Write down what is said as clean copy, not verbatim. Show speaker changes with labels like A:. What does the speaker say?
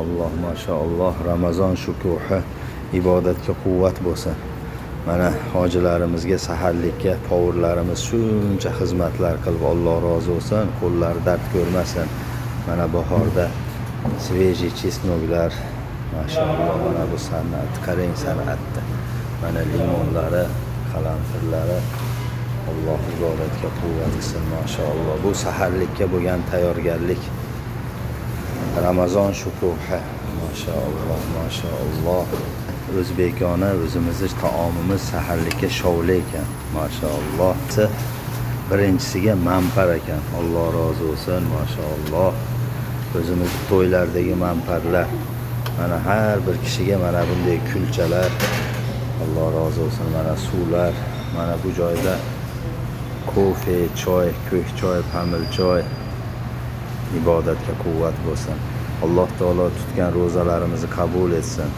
A: Mashaalloh, mashaalloh. Ramazon shukuhi, ibodatga quvvat bo'lsin. Mana hojilarimizga saharlikka повар larimiz shuncha xizmatlar qilib, Alloh rozi bo'lsin, qo'llari dard ko'rmasin. Mana bahorda свежий чеснок lar, mashaalloh, mana bu san'at, qarang san'atni. Mana limonlari, qalampirlari. Alloh ibodatga quvvat qilsin, mashaalloh. Bu saharlikka bo'lgan tayyorgarlik. Ramazon shukuhi, mashaalloh, mashaalloh. O'zbekona o'zimizni taomimiz saharlikka shovli ekan, mashaalloh. Birinchisiga manpar ekan. Alloh rozi bo'lsin, mashaalloh. O'zimiz to'ylardagi manparlar. Mana har bir kishiga mana bunday kulchalar. Alloh rozi bo'lsin, mana suvlar, mana bu joyda kofe, choy, ko'k choy, pamil choy. Ibodatga quvvat bo'lsin. Alloh taolo tutgan ro'zalarimizni qabul etsin.